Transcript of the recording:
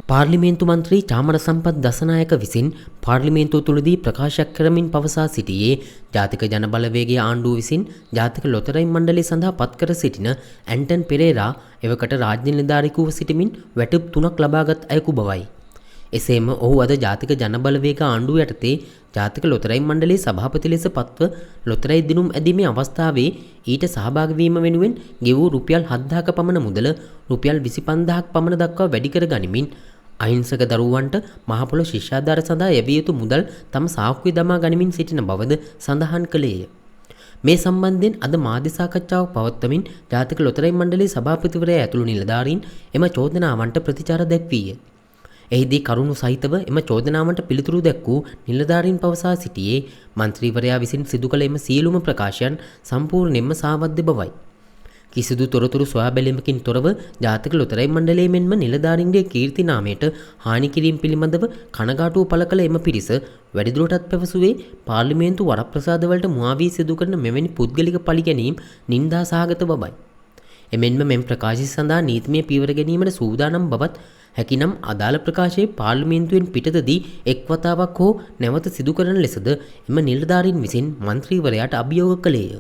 පාර්ලිමේන්තු මන්ත්‍රී චාමර සම්පත් දසනායක විසින් පාර්ලිමේන්තුව තුළදී ප්‍රකාශයක් කරමින් පවසා සිටියේ ජාතික ජනබලවේගය ආණ්ඩුව විසින් ජාතික ලොතරැයි මණ්ඩලය සඳහා පත්කර සිටින ඇන්ටන් පෙරේරා එවකට රාජ්‍ය නිලධාරියෙකුව සිටමින් වැටුප් 3ක් ලබාගත් අයෙකු බවයි. එසේම ඔහු අද ජාතික ජනබලවේග ආණ්ඩුව යටතේ ජාතික ලොතරැයි මණ්ඩලයේ සභාපති ලෙස පත්ව ලොතරැයි දිනුම් ඇදීමේ අවස්ථාවේ ඊට සහභාගී වීම වෙනුවෙන් ගෙවූ රුපියල් 7000ක පමණ මුදල රුපියල් 25,000ක් පමණ දක්වා වැඩි කර ගනිමින් අහිංසක දරුවන්ට මහපොළ ශිෂ්‍යාධාර සඳහා යැවිය යුතු මුදල් තම සාක්කුවේ දමා ගනිමින් සිටින බවද සඳහන් කළේය. මේ සම්බන්ධයෙන් අද මාධ්‍ය සාකච්ඡාවක් පවත්වමින් ජාතික ලොතරැයි මණ්ඩලයේ සභාපතිවරයා ඇතුළු නිලධාරීන් එම චෝදනාවන්ට ප්‍රතිචාර දැක්වීය. එහිදී කරුණු සහිතව එම චෝදනාවන්ට පිළිතුරු දැක් වූ නිලධාරීන් පවසා සිටියේ මන්ත්‍රීවරයා විසින් සිදු කළ එම සියලුම ප්‍රකාශයන් සම්පූර්ණයෙන්ම සාවද්‍ය බවයි. කිසිදු තොරතුරු සොයා බැලීමකින් තොරව ජාතික ලොතරැයි මණ්ඩලයේ මෙන්ම නිලධාරීන්ගේ කීර්ති නාමයට හානි කිරීම පිළිබඳව කනගාටුව පළ කළ එම පිරිස වැඩිදුරටත් පැවසුවේ පාර්ලිමේන්තු වරප්‍රසාදවලට මුවා වී සිදු කරන මෙවැනි පුද්ගලික පළිගැනීම් නින්දා සහගත බවයි. එමෙන්ම මෙම ප්‍රකාශය සඳහා නීතිමය පියවර ගැනීමට සූදානම් බවත් හැකිනම් අදාළ ප්‍රකාශය පාර්ලිමේන්තුවෙන් පිටතදී එක් වතාවක් හෝ නැවත සිදු කරන ලෙසද එම නිලධාරීන් විසින් මන්ත්‍රීවරයාට අභියෝග කළේය.